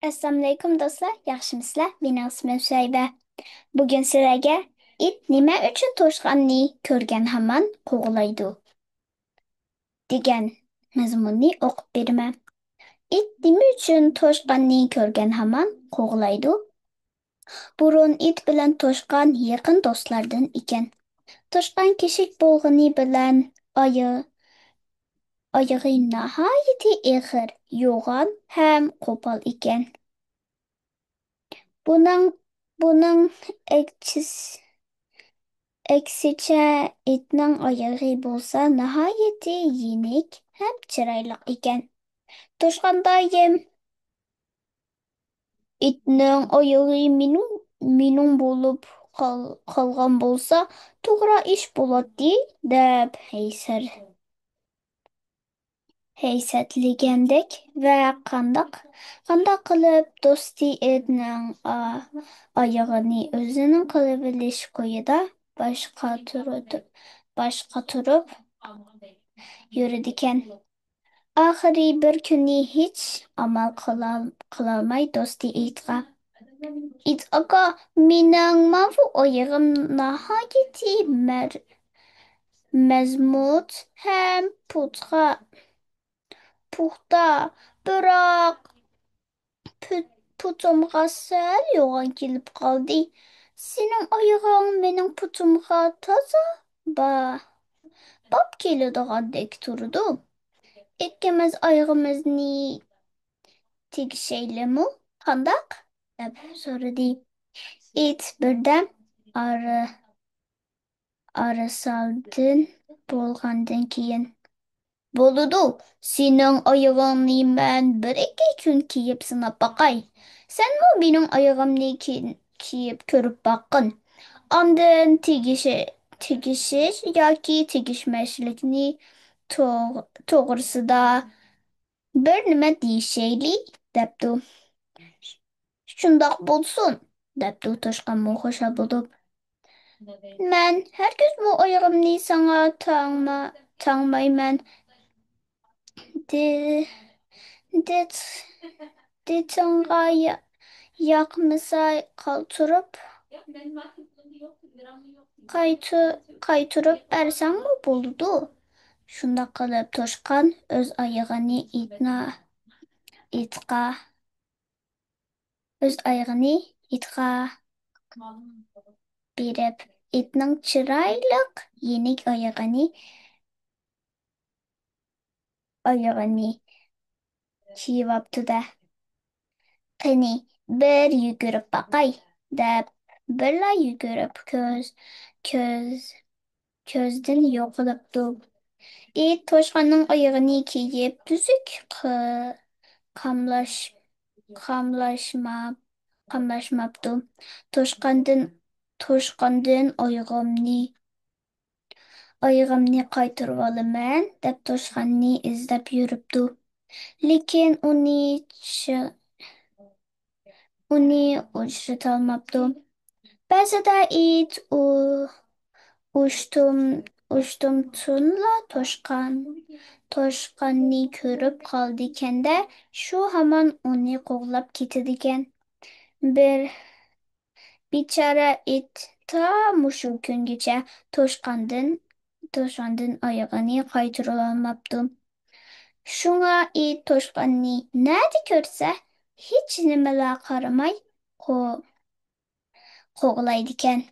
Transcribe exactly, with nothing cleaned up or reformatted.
ئەسسالامۇئەلەيكۇم دوستلار، ياخشىمۇسىلەر؟ مېنىڭ ئىسمىم سۈھەيبە. بۈگۈن سىلەرگە «ئىت نېمە ئۈچۈن توشقاننى كۆرگەن ھامان قوغلايدۇ؟» دېگەن مەزمۇننى ئوقۇپ بېرىمەن. ئىت نېمە ئۈچۈن توشقاننى كۆرگەن ھامان قوغلايدۇ؟ بۇرۇن ئىت بىلەن توشقان يېقىن دوستلاردىن ئىكەن. توشقان كىچىك بولغىنى بىلەن ئايا-، ئايىغى ناھايىتى ئېغىر، يوغان ھەم قوپال ئىكەن. بۇنىڭ، بۇنىڭ ئەكسىس-، ئەكسىچە، ئىتنىڭ ئايىغى بولسا ناھايىتى يېنىك ھەم چىرايلىق ئىكەن. توشقان دائىم: «ئىتنىڭ ئايىغى مېنىڭ، مېنىڭ بولۇپ قال-، قالغان بولسا، توغرا ئىش بولاتتى» دەپ ھەيسەر-، ھەيسەتلىگەندەك ۋە قانداق، قانداق قىلىپ دوستى ئىتنىڭ ئا-، ئايىغىنى ئۆزىنىڭ قىلىۋېلىش كويىدا باش قاتۇرۇپ، باش قاتۇرۇپ يۈرىدىكەن. ئاخىرى بىر كۈنى ھېچ ئامال قىلال-، قىلالماي دوستى ئىتقا: «ئىت ئاكا، مېنىڭ ماۋۇ ئايىغىم ناھايىتى مەر-، مەزمۇت ھەم پۇتقا، پۇختا، بىراق پۇ-، پۇتۇمغا سەل يوغان كېلىپ قالدى. سېنىڭ ئايىغىڭ مېنىڭ پۇتۇمغا تازا با-، باب كېلىدىغاندەك تۇرىدۇ. ئىككىمىز ئايىغىمىزنى تېگىشەيلىمۇ، قانداق؟» دەپ سورىدى. ئىت بىردەم ئارا-، ئارىسالدىن بولغاندىن كېيىن: «بولىدۇ، سېنىڭ ئايىغىڭنى مەن بىر-ئىككى كۈن كىيىپ سىناپ باقاي. سەنمۇ مېنىڭ ئايىغىمنى كىي-، كىيىپ كۆرۈپ باققىن. ئاندىن تېگىشى-، تېگىشىش ياكى تېگىشمەسلىكنى توغ-، توغرىسىدا بىر نېمە دېيىشەيلى» دەپتۇ. «شۇنداق بولسۇن» دەپتۇ توشقانمۇ خۇشال بولۇپ. «مەن ھەرگىز بۇ ئايىغىمنى ساڭا تاڭما-، تاڭمايمەن. دى-، دىت-، دىتىڭغا يا-، ياقمىسا قالتۇرۇپ، قايتۇ-، قايتۇرۇپ بەرسەڭمۇ بولىدۇ.» شۇنداق قىلىپ توشقان ئۆز ئايىغىنى ئىتنا-، ئىتقا، ئۆز ئايىغىنى ئىتقا بېرىپ، ئىتنىڭ چىرايلىق يېنىك ئايىغىنى، ئايىغىنى كىيىۋاپتۇ-دە. «قېنى، بىر يۈگۈرۈپ باقاي» دەپ، بىرلا يۈگۈرۈپ كۆز، كۆز، كۆزدىن يوقىلىپتۇ. ئىت توشقاننىڭ ئايىغىنى كىيىپ، تۈزۈك قا-، قاملاش-، قاملاشما-، قاملاشماپتۇ. توشقاندىن، توشقاندىن ئايىغىمنى، ئايىغىمنى قايتۇرۇۋالىمەن دەپ توشقاننى ئىزدەپ يۈرۈپتۇ. لېكىن ئۇنى چى-، ئۇنى ئۇچرىتالماپتۇ. بەزىدە ئىت ئۇ-، ئۇشتۇم-، ئۇشتۇمتۇنلا توشقان، توشقاننى كۆرۈپ قالىدىكەن-دە، شۇ ھامان ئۇنى قوغلاپ كېتىدىكەن. بىر بىچارە ئىت تا مۇشۇ كۈنگىچە توشقاندىن، توشقاندىن ئايىغىنى قايتۇرۇۋالماپتۇ. شۇڭا ئىت توشقاننى نەدە كۆرسە، ھېچ نېمىلا قارىماي قو-، قوغلايدىكەن.